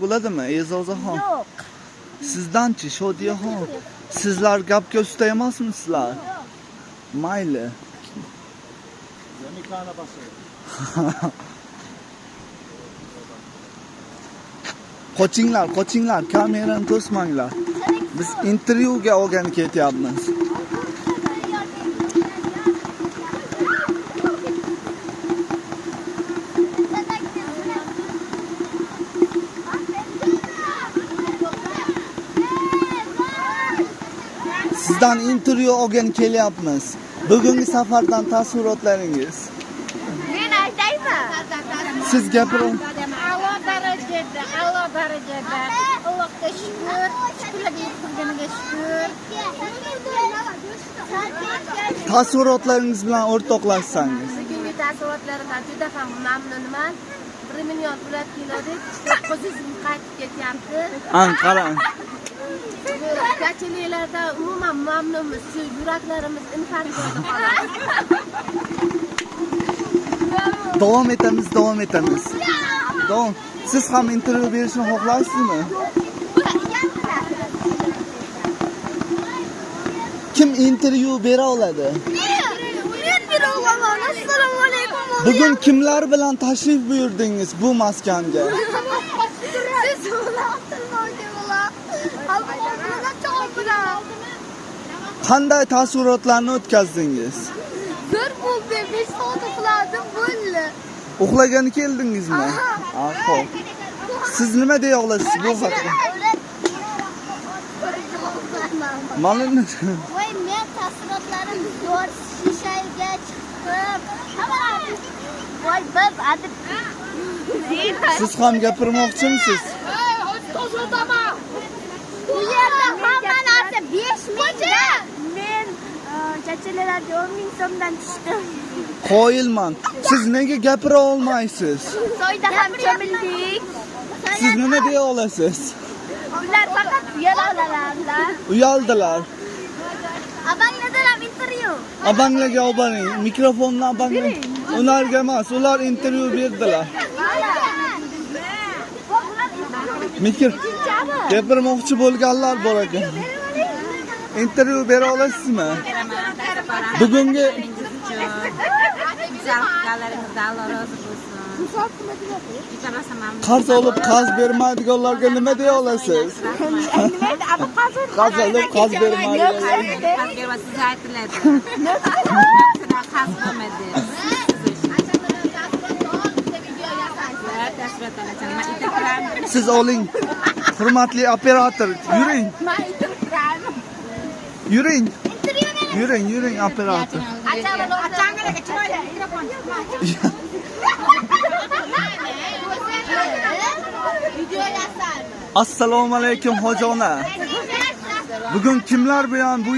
Bo'ladimi, E'zozaxon? Yo'q. Sizdanchi, Shodiyaxon? Sizlar gapga usta emasmisizlar? Mayli. Qochinglar, qochinglar, kamerani to'smanglar. Biz intervyuga olgani ketyapmiz. Sizdan intervyu olgani kelyapmiz. Bugungi safardan taassurotlaringiz. Men aytaymi? Siz gapiring. A'lo darajada, a'lo darajada. Allohga shukr, shukrlarga yetib shukr. Taassurotlaringiz bilan o'rtoqlashsangiz. Bugungi taassurotlarimdan juda ham mamnunman. 1 million pulab keldik, 900 ming qaytib ketyapti. Qarang. Kachiliklardan umuman mamnunmiz. Shu yuraklarimiz infarkt bo'ldi xolos. Davom etamiz, davom etamiz. Davom. Siz ham intervyu berishni xohlaysizmi? Kim intervyu bera oladi? Men bera olaman. Assalomu alaykum. Bugun kimlar bilan tashrif buyurdingiz bu maskanga? Siz bilan, bilan. Qanday taassurotlarni o'tkazdingiz? Zo'r bo'ldi. 5 soat uxladim, bo'ldi. Uxlagani keldingizmi? Xo'p. Siz nima deya olasiz bu haqda? Ma'lum. Voy, men taassurotlarim zo'r, shishaga chiqdim. Voy, biz adib. Siz ham gapirmoqchimisiz? Bu yerda hamma narsa 5 mingdan. Men chachalarga 10 ming so'mdan tushdim. Qoyilman. Siz nega gapira olmaysiz? Soyda ham cho'mildik. Siz nima deya olasiz? Ular faqat uyaladilar. Uyaldilar. Abanglardan ham intervyu. Abanglarga olib boring. Mikrofonni abanglar. Ularga emas, ular intervyu berdilar. Mikr gapirmoqchi bo'lganlar bor ekan. Intervyu bera olasizmi? Bugungi qarz olib qarz bermaydiganlarga nima deya olasiz? Qarz olib qarz bermaydiganlar. Siz oling. Hurmatli operator, yuring. Yuring. Yuring, yuring operator. Assalomu alaykum hojona. Bugun kimlar bilan bu